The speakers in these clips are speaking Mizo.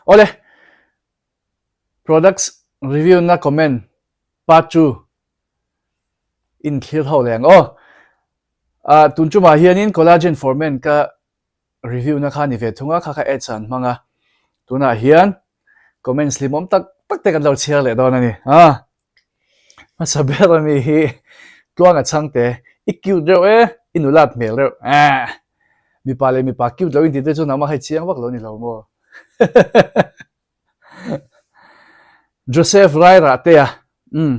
Awle, products review na comment part 2 in thlir ho leh ang aw. Ah, tun tumah hianin collagen for men ka review na kha ni ve thung a, kha kha ads an hmang a. Tunah hian comments hlimawm tak tak te kan lo chhiar leh dawn a ni. Ah, hmasa ber ami hi tluanga chhangte i cute reuh e, i nulat hmel reuh. Ah, mipa leh mipa cute lo inti te chu nangmah kha i chiang vak lo ni lo maw? Joseph Rairahtea, Umm.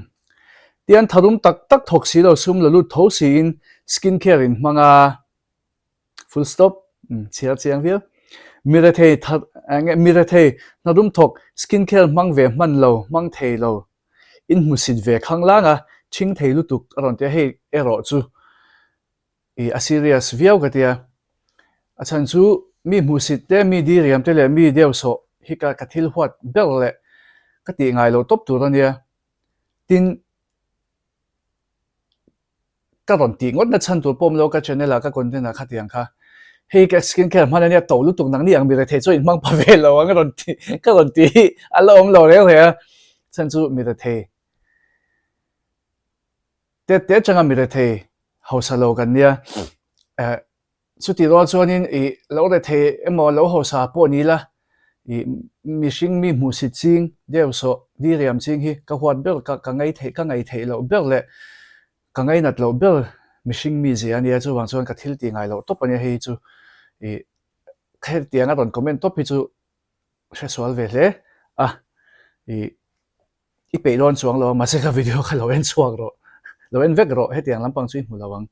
Tian tharum tak tak thawk si lo sum la lut tho siin skin care in hmang a. Full stop. Umm, chhiar chiang viau. Mi rethei tha enge mi rethei hnarum thawk skin care hmang ve hman lo, hmang thei lo. In hmusit ve khang lang a, ṭhing thei lutuk a rawn ti a, hei erawh chu I a serious viau ka tia. A chhan chu mi hmuhsit te, mi diriam te leh mi deuhsawh hi ka ka thil huat ber leh ka tih ngai lo tawp tur a nia. Tin, ka rawn tih ngawt na chhan tur pawh awm lo ka channel ah ka content ah khatiang kha. Hei ka skin care hman a nia to lutuk nang ni ang mi rethei chuan inhmang pha ve lo ang a rawn ti ka rawn ti hi a la awm lo reng reng a. Chhan chu mi rethei. Tet te atanga mi rethei hausa lo kan nia. Eh, chutih rual chuanin i lo rethei emaw lo hausa pawh ni la, i mihring mi hmuhsit ching deuh sawh diriam ching hi ka huat ber ka ka ngai theih ka ngaih theih loh ber leh ka ngainat loh ber mihring mi zia a nia. Chuvang chuan ka thil tih ngai loh tawp a nia hei hi chu i hetianga rawn comment tawp hi chu hresual ve hle a i I peih dawn chuang lo a, mahse ka video kha lo en chhuak rawh, lo en vek rawh, hetiang lampang chu i hmu lo ang.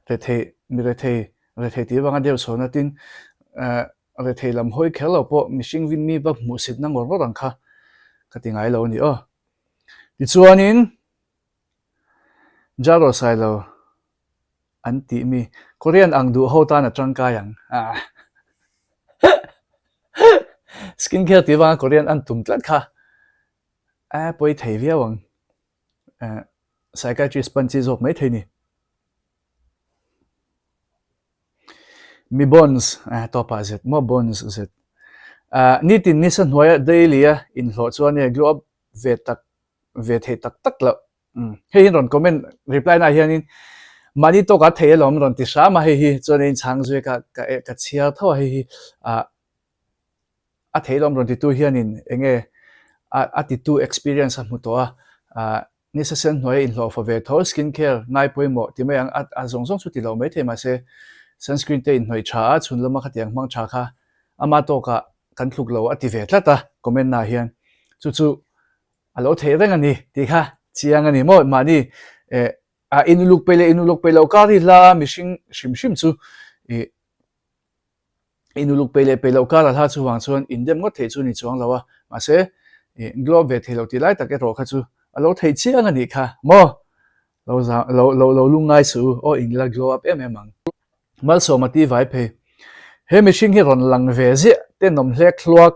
Rethei, mi rethei, rethei tih avanga deuh chhuahna tin eh rethei lam hawi kher lo pawh mihring vin mi va hmuhsitna ngawr ngawr ang kha ka ti ngai lo a ni aw. Tichuanin Jaro Sailo an tih mi Korean ang duh ho tan a tangkai ang ah skin care tih vanga Korean an tum tlat kha a pawi thei viau ang eh psychiatrist pan chi zawk mai thei ni mi bonds eh tawpah zet maw bonds zet ah nitin nisa hnuaia daily a inhlawh chuan e glow up ve tak ve thei tak tak loh Umm hei hi rawn comment reply na hianin mahni tawk a thei alawm rawn ti hram a hei hi chuan in chhang zui ka ka ka chhiar tho a hei hi ah a thei alawm rawn titu hianin enge a a titu experience a hmu tawh a ah nisa sen hnuai a inhlawh fa ve tho skin care ngai pawimawh ti mai ang a a zawng zawng chu ti lo maithei mahse sunscreen te inhnawih tha a chhun lama khatiang hmang tha kha ama tawkah kan tluk lo a ti ve tlat a comment na hian chu chu A lo theih reng a ni tih kha chiang a ni maw? Mahni eh a inuluk peih leh inuluk peih loh kar hi hla a mihring hrim hrim chu ih inuluk peih leh peih loh kar a hla chuvang chuan indem ngawt theih chu ni chuang lo a, mahse ih globe ve thei lo tih lai tak erawh kha chu a lo theih chiang a nih kha maw? Lo za lo lo lo lungngai suh u aw in la glow up em em ang. Malsawma ti vai phei. He mihring hi rawn lang ve ziah tenawm hlek hluak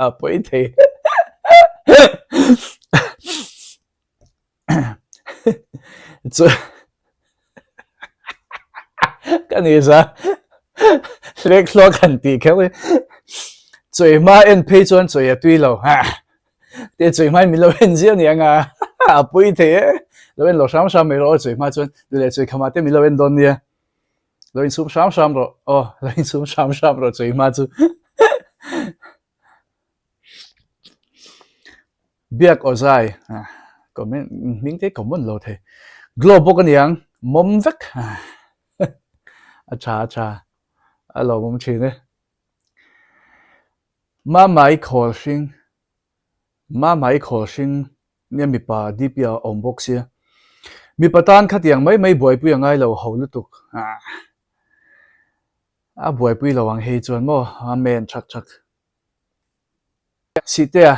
a pawi thei. Chu ka ni za hlek hluak han tih kher hi chawi hma en phei chuan chawi a tui lo ha. Te chawi hmain min lo en ziah ni anga a pui thei e. Lo en lo hram hram mai rawh aw chawi hma chuan duh leh chawi khamah te min lo en dawn nia. Lo insum hram hram rawh aw lo insum hram hram rawh chawi hma chu. Biak aw zai comment hming te common lo thei. Glow bawk aniang mawm vek a tha a tha a lawmawm thin e. Mamai khawl hring Mamai khawl hring nia mipa DP ah a awm bawk sia. Mipa tan khatiang mai mai buaipui a ngai lo ho lutuk. A buaipui lo ang hei chuan maw Amen thak thak. Sihtea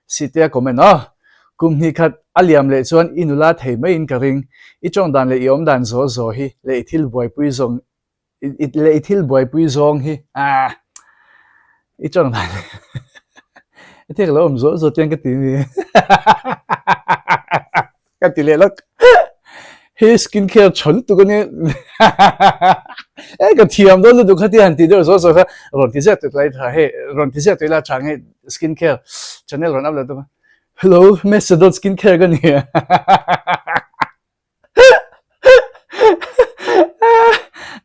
Sihtea comment aw. Kum hnih khat a liam leh chuan i nula thei maiin ka ring. I tawng dan leh i awm dan zaw zaw hi leh i thil buaipui zawng I leh i thil buaipui zawng hi ah i tawng dan i thil lo awm zawh zawh chian ka ti ni ka ti leh lawk. Hei skin care tha lutuk a nia e ka thiam dawn lutuk kha tia han tih deuh zawh zawh kha rawn ti ziak tawh lai tha hei rawn ti ziak tawh ila tha nge skin care channel rawn upload tum a hello Mastodon skin care ka nia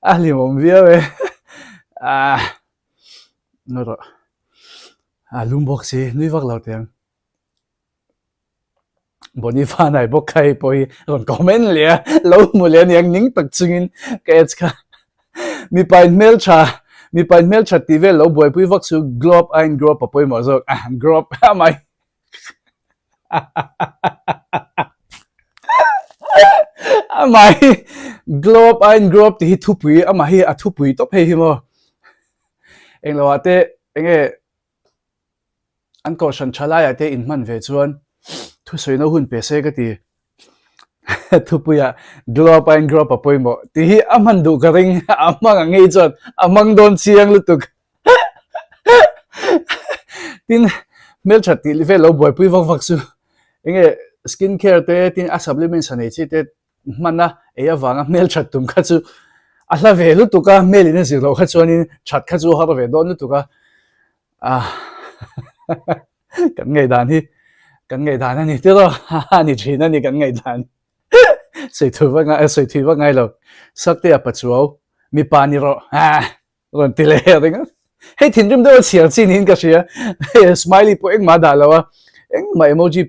a hlimawm viau e ah ngawi rawh a lum bawk si nui vak lo teh ang. Bonnie Fanai bawk kha hei pawh hi rawn comment leh a, lo hmu leh a niang ning tak chungin ka ads kha mipa in hmeltha mipa in hmeltha tih vel lo buaipui vak chu glow up aiin grow up a pawimawh zawk a grow up amah hi amah hi glow up aiin grow up tih hi thupui amah hi a thupui tawp hei hi maw englo ah te enge An kohhran tha laiah te inhman ve chuan thusawina hun pe se ka ti. Thupuiah glow up aiin grow up a pawimawh tih hi a hman duh ka ring. A hmang ang ngei chuan a hmang dawn chiang lutuk. Tin, hmelthat tih vel lo buaipui vak vak chu enge skin care te tin a supplements a nei chi te hman a ei avanga hmelthat tum kha chu a hla ve lutuk a, hmel in a zir loh kha chuanin that kha chu a har ve dawn lutuk a. Ah kan ngaihdan hi kan ngaihdan a ni tiraw a ni thin a ni kan ngaihdan sawi thui vak ngai sawi thui vak ngai lo Sakte a pachuau mipa ni rawh ah rawn ti leh ringawt hei thinrim deuh a chhiar chi niin ka hria hei smiley pawh engmah a dah lo a engmah emoji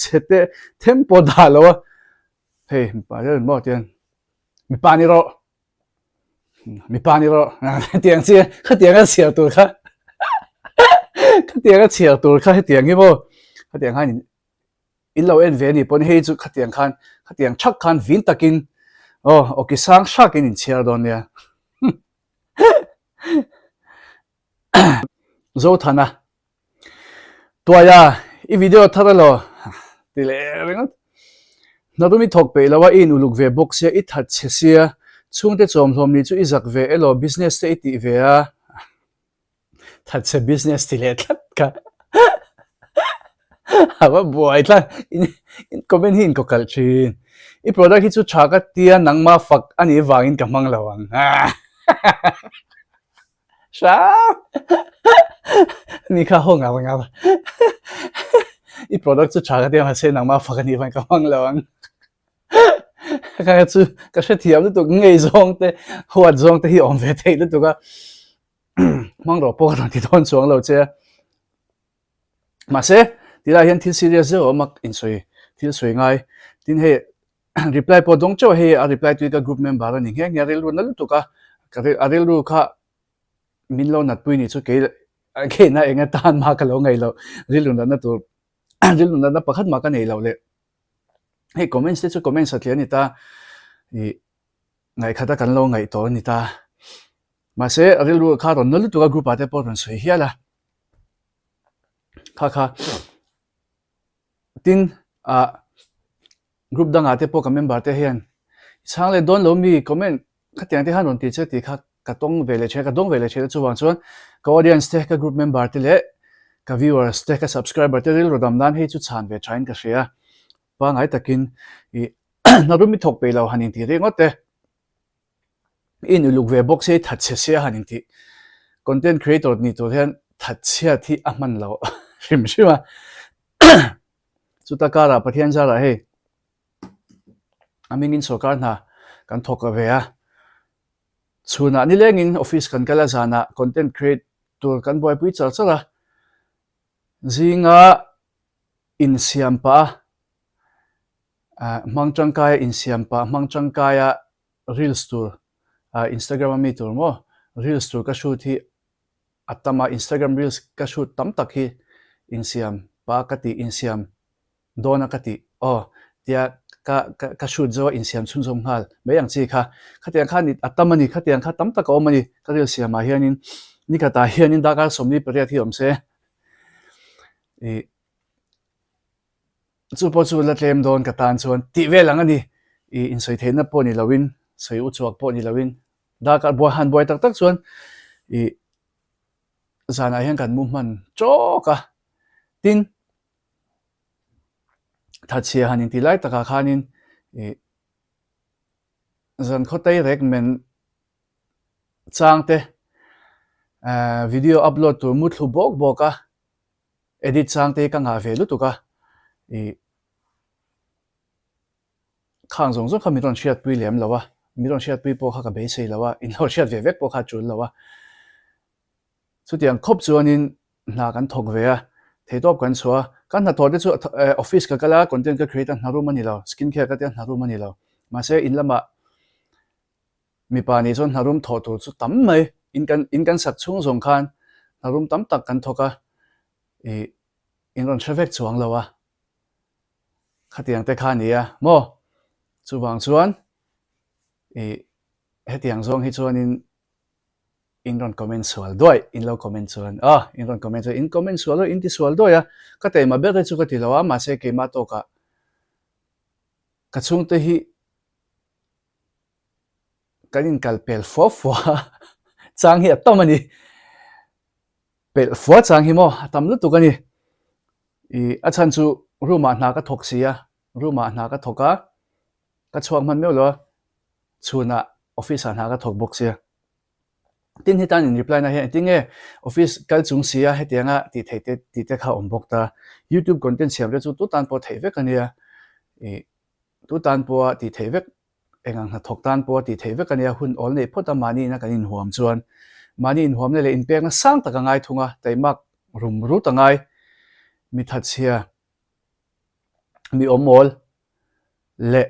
chhe te them pawh a dah lo a hei mipa deuh maw tiang mipa ni rawh Mipa ni rawh hetiang chi khatiang a chhiar tur kha khatiang a chhiar tur kha hetiang hi maw khatiang khan in lo en ve a nih pawn hei chu khatiang khan khatiang thak khan vin takin aw awki sang hrakin in chhiar dawn nia Zothana Tuaia, i video thar elaw? Ti leh ringawt. Hnarum i thawk peih lo a, i in uluk ve bawk sia, i that chhe sia, chhungte chawmhlawm ni chu i zak ve elaw, business te i tih ve a, that chhe business ti leh tlat kha a va buai tlat, in comment hi in kaw kalh thin. I product hi chu tha ka tia nangmah fak a nih vangin ka hmang lo ang. Hram! Ni kha haw ngar ngar. I product chu tha ka ti a mahse nangmah fak a nih vang ka hmang lo ang. Ka kha chu ka hrethiam lutuk ngei zawng te huat zawng te hi awm ve theih lutuk a. Hmang rawh pawh ka rawn ti dawn chuang lo che a. Mahse tilai hian thil serious deuh a awm a insawi thil sawi ngai. Tin hei reply pawh dawng teuh a hei a reply tui ka group member a ni nghe nghe a rilru na lutuk a ka a rilru kha min lo nat pui ni chu kei keina eng atan mah ka lo ngaih loh rilru natna tur rilru natna pakhat mah ka nei loh leh hei comments te chu comments a tliah a ni ta ih ngaihkhat a kan lo ngaih tawh a ni ta mahse a rilru kha rawn na lutuk a group ah te pawh rawn sawi hial a kha kha Tin, ah group dangah te pawh ka member te hian i chhang leh dawn lo mi comment khatiang te khan rawn ti che tih kha ka tawng ve leh thin a, ka dawng ve leh thin a chuvang chuan ka audience te, ka group member te leh ka viewers te, ka subscriber te rilru dam nan hei chu chhan ve thain ka hria. Pangngai takin i hnarum i thawk peih lo han intih ringawt te. I inuluk ve bawk se i thatchhe sia han intih content creator ni tur hian thatchhiat hi a hman lo hrim hrim a. Chuta karah Pathian zarah hei a mingin sorkar hna kan thawk ve a. Chhunah nilengin office kan kal a zanah content create tur kan buaipui char char a. Zinga insiam pah a hmang tangkaia insiam pah hmang tangkaia reels tur Instagram a mi tur maw reels tur ka shoot hi a tam a Instagram reels ka shoot tam tak hi insiam pa ka tih insiam dawn a ka tih aw tia ka ka shoot zo a insiam chhunzawm nghal mai ang chi kha khatiang kha a tam a ni khatiang kha tam tak a awm a ni ka reel siamah hianin nikhatah hianin darkar 48 hi awm se ih Chu pawh chu la tlem dawn ka tan chuan tih vel ang a ni. I insawi theihna pawh ni loin, sawi u chhuak pawh ni loin, darkar buai han buai tak tak chuan i zanah hian kan mu hman tawk a. Tin, thatchhia han intih lai takah khanin i. Zan khawtei rek men chang te video upload tur mu thlu bawk bawk a, edit chang te hi ka ngah ve lutuk a, ih khang zawng zawng kha min rawn hriatpui lem lo a, min rawn hriatpui pawh kha ka beisei lo a, in lo hriat ve vek pawh kha a tul lo a. Chutiang khawp chuanin hna kan thawk ve a, theihtawp kan chhuah a, kan hnathawh te chu office ka kal a, content ka create a, hna room a ni lo, skin care ka tia hna room a ni lo, mahse in lamah mipa nih chuan hna room thawh tur chu tam mai, in kan in kan sak chhung zawng khan hna room tam tak kan thawk a, ih in rawn hre vek chuang lo a, khatiang te kha a ni a maw, chuvang chuan ih hetiang zawng hi chuanin In rawn comment sual duai, in lo comment chuan aw, in rawn comment chuan in comment sual duai, in ti sual duai a, ka taima ber te chu ka ti lo a, mahse keimah tawkah ka chhungte hi kan inkal pel fua fua chang hi a tam a ni, pelh fua chang hi maw a tam lutuk a ni, ih a chhan chu room ah hna ka thawk si a, room ah hna ka thawk a, ka chhuak hman meuh lo a, chhunah office ah hna ka thawk bawk sia. Tin hetan in reply na hian engtin nge office kal chung sia hetianga tih theih te tih te kha awm bawk ta. Youtube content siam te chu tu tan pawh theih vek ania. Ih tu tan pawha tih theih vek eng ang hnathawk tan pawha tih theih vek ania hun awl neih phawt a mahni ina kan inhuam chuan mahni inhuamna leh inpekna sang tak a ngai thung a taimak rum rut a ngai mi thatchhia mi awmawl leh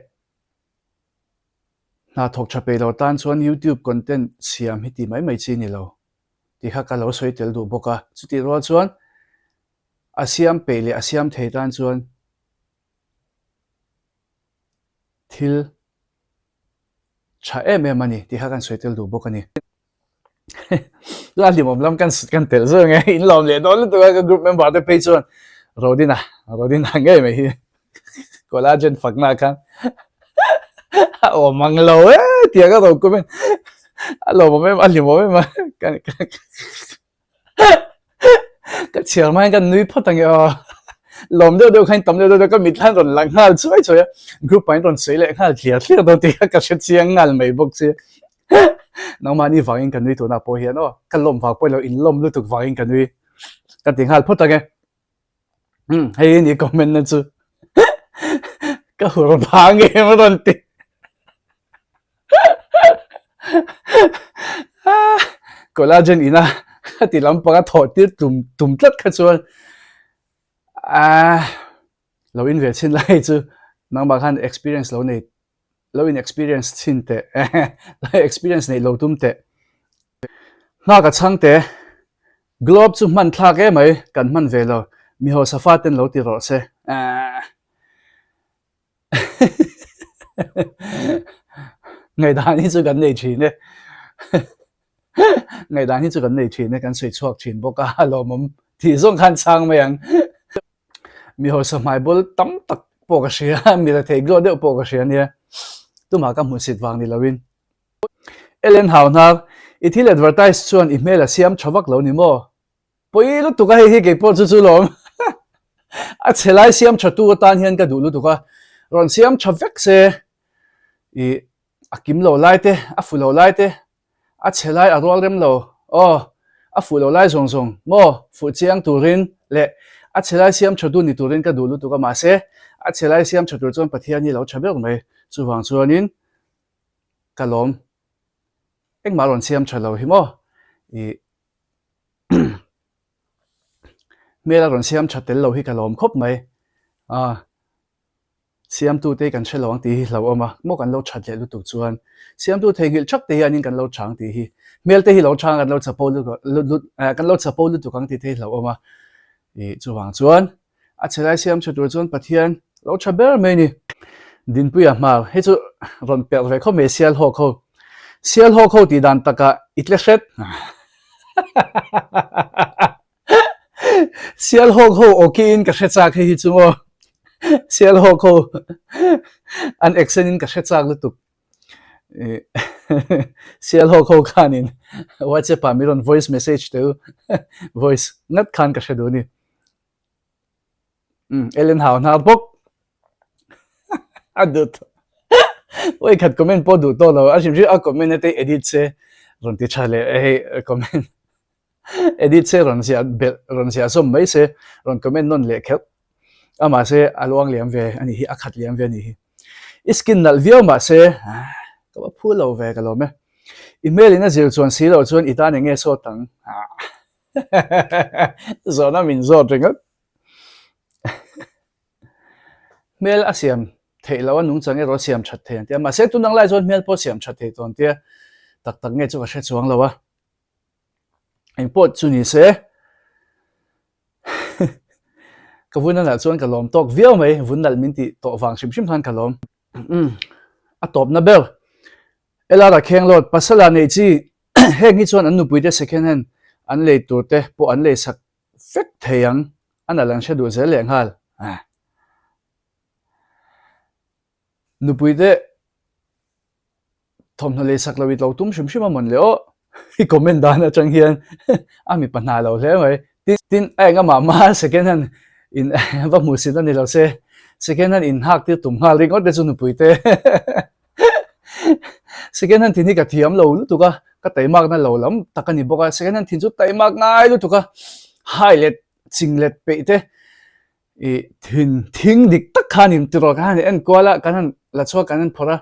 Hna thawk tha peih lo tan chuan YouTube content siam hi ti mai mai chi ni lo tih kha ka lo sawi tel duh bawk a. Chutih rual chuan a siam peih leh a siam thei tan chuan thil tha em em a ni tih kha kan sawi tel duh bawk a ni. La hlimawm lam kan kan telh zawk nge in lawm leh dawn lutuk a ka group member te phei chuan Rodina Rodina ngei mai hi collagen fakna khan a awm ang lo e tiang a rawn comment a lawmawm em a hlimawm em a kan Ka chhiar hma hian ka nui phawt ang e aw. Lawm deuh deuh khan tam deuh deuh ka mit hlan rawn lang nghal chuai chuai a. Group ah in rawn sawi leh nghal thliar thliar dawn tih kha ka hre chiang nghal mai bawk che. Nangmahni vangin ka nui tunah pawh hian aw. Ka lawm vang pawh ilo in lawm lutuk vangin ka nui. Ka ti nghal phawt ang e. Umm hei hi ni comment na chu. Ka hur vang em a rawn ti. Collagen ina a ti lampang a thawh tir tum tum tlat kha chuan ah lo in ve chhin lai chu nangmah khan experience lo nei lo in experience chhin teh lo experience nei lo tum teh nghak a chhang te globe chu hman thlak em mai kan hman ve lo mi hausa fa ten lo ti rawh se ah. Ngaihdan hi chu kan nei thin e. Ngaihdan hi chu kan nei thin e, kan sawi chhuak thin bawk a, a lawmawm tih zawng khan chhang mai ang. Mi hausa hmai bawl tam tak pawh ka hria, mi rethei glawh deuh pawh ka hria ania. Tumah ka hmuhsit vang ni loin. Ellen Hauhnar, i thil advertise chuan i hmel a siam tha vak lo ni maw? Pawi lutuk a hei hi keipawh chu chu lawm a chhe lai siam tha tu atan hian ka duh lutuk a rawn siam tha vek se i a kim lo lai te a fu lo lai te a chhe lai a rual rem lo aw a fuh lo lai zawng zawng maw fuh chiang turin leh a chhe lai siam tha tu ni turin ka duh lutuk a mahse a chhe lai siam tha tur chuan Pathian hi lo tha ber mai chuvang chuanin ka lawm engmah rawn siam tha lo hi maw i Hmel a rawn siam tha tel lo hi ka lawm khawp mai. A siamtu te kan hre lo ang tih hi hlauhawm a, maw kan lo that leh lutuk chuan siamtu theihnghilh thak te hianin kan lo chang tih hi hmel te hi lo chang kan lo chapo lutuk kan lo chapo lutuk ang tih te hi hlauhawm a. Ih chuvang chuan A chhe lai siam chhe tur chuan Pathian lo tha ber mai ni. Dinpuia hmar hei chu rawn perh ve khawp mai Sialhawk ho. Sialhawk ho tih dan takah i tle hret. Sialhawk ho awki in ka hre chak hei hi chu maw. Sialhawk ho an accent in ka hre chak lutuk. Sialhawk ho khanin WhatsApp ah mi rawn voice message teh u. Voice ngat khan ka hre duh a ni. Umm Ellen hau hnar bawk a dut. Oi khat comment pawh duh tawh lo a hrim hrim a comment na te edit se rawn ti tha leh hei comment edit se rawn ziah belh rawn ziah zawm mai se rawn comment nawn leh kherh a mahse a luang liam ve a nih hi a khat liam ve a nih hi i skin nalh viau mahse ka va phu lo ve ka lawm e i hmel in a zir chuan si loh chuan i tan eng nge sawt ang zawhna min zawt ringawt Hmel a siam theih loh a nungchang erawh a siam that thei an ti a, mahse tun ang lai chuan hmel pawh siam that thei tawh an ti a, tak tak nge chu ka hre chuang lo a, engpawh chu ni se ka vun a nalh chuan ka lawm tawk viau mai, vun nalh min tih tawh vang hrim hrim khan ka lawm. A tawpna ber LR a kheng lawt pasala nei chi heng hi chuan an nupuite second hand an lei tur te pawh an lei sak vek thei ang a nalh an hre duh zel leh nghal. Nupui te thawmhnaw lei sak lo i tlo tum hrim hrim a mawn le aw i comment dan atang hian a mipa hna lo hle mai. Tin a eng amah mah second hand in va hmuh sin a ni lo se second hand in hak tir tum nghal ringawt te chu nupui te Second hand thin hi ka thiam lo lutuk a, ka taimak na lo lam tak a ni bawk a, second hand thin chu taimak ngai lutuk a, hai let ching let peih te ih thin thing dik tak kha a ni tiraw kan han en kual a, kan han la chhuak kan han phawrh a,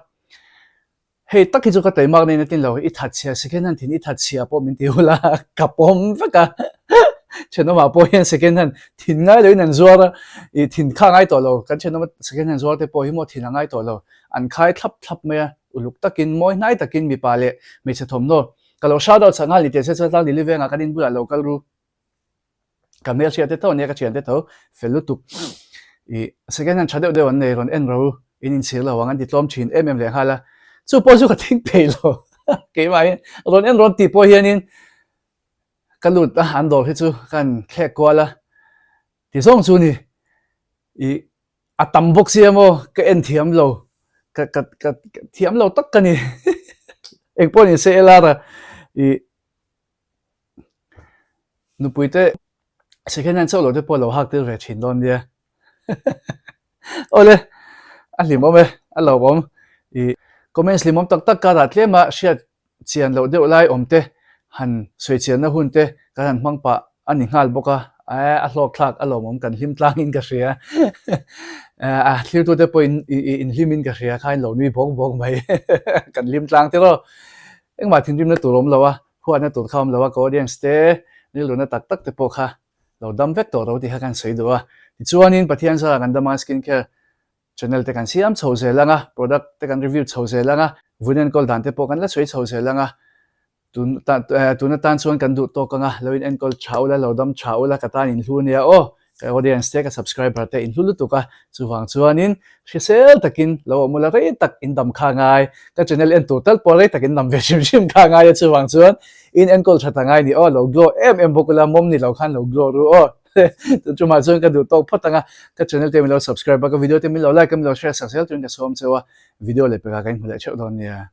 hei tak hi chu ka taimak na in a tin lo, i that chhia second hand thin i that chhia pawh min ti hul a, ka pawm vek a, thenawmah pawh hian second hand thin ngai loin an zuar a, ih thin kha a ngai tawh lo, kan thenawma second hand zuar te pawh hi maw thin a ngai tawh lo. An khai thlap thlap mai a, uluk takin, mawi hnai takin mipa leh hmeichhe thawmhnaw ka lo shout out chak nghal ni teh se chuan tlang Lily vengah kan in bulah lo kal ru. Ka hmelhriat te tho ania ka thian te tho fel lutuk. I second hand tha deuh deuh an nei rawn en ro in inchhir lo ang an ti tlawm thin em em leh nghal a, chu pawh chu ka think thei lo keimahin rawn en rawn tih pawh hianin ka lut a an dawr hi chu ka han thlek kual a ti zawng chu ni i A tam bawk sia maw ka en thiam lo ka ka ka thiam lo tak ka ni engpawh ni se LR a i nupui te second hand chauh lo te pawh lo hak tir ve thin dawn nia awle a hlimawm e a lawmawm i comments hlimawm tak tak karah tlema hriat chian loh deuh lai awm te han sawi chianna hun te kan han hmang pah a ni nghal bawk a, a hlawk thlak a lawmawm kan hlim tlangin ka hria a thlirtute pawh in inhlimin ka hria khain lo nui bawk bawk mai kan hlim tlang te rawh engmah thinrimna tur awm lo a huatna tur kha awm lo a ka audience te rilruna tak tak te pawh kha lo dam vek tawh ro tih kha kan sawi duh a tichuanin Pathian zarah kan dam a skin care Channel te kan siam chho zel ang a, product te kan review chho zel ang a, vun enkawl dan te pawh kan la sawi chho zel ang a, tun tun atan chuan kan duh tawk ang a, lo in enkawl tha ula, lo dam tha ula, ka tan in hlu nia aw, ka audience te, ka subscriber te in hlu lutuk a, chuvang chuanin hrisel takin lo awm ula rei tak in dam kha ngai, ka channel en tur tal pawh rei tak in dam ve hrim hrim kha ngai a, chuvang chuan in enkawl tha ta ngai ni aw, lo glow em em bawk ula, mawm ni lo khan lo glow ru aw. Chumah chuan ka duh tawk phawt ang a, ka channel te min lo subscribe a, ka video te min lo like a, min lo share sak zel turin ka sawm cheu a, video leh pekah ka inhmu leh theuh dawn nia.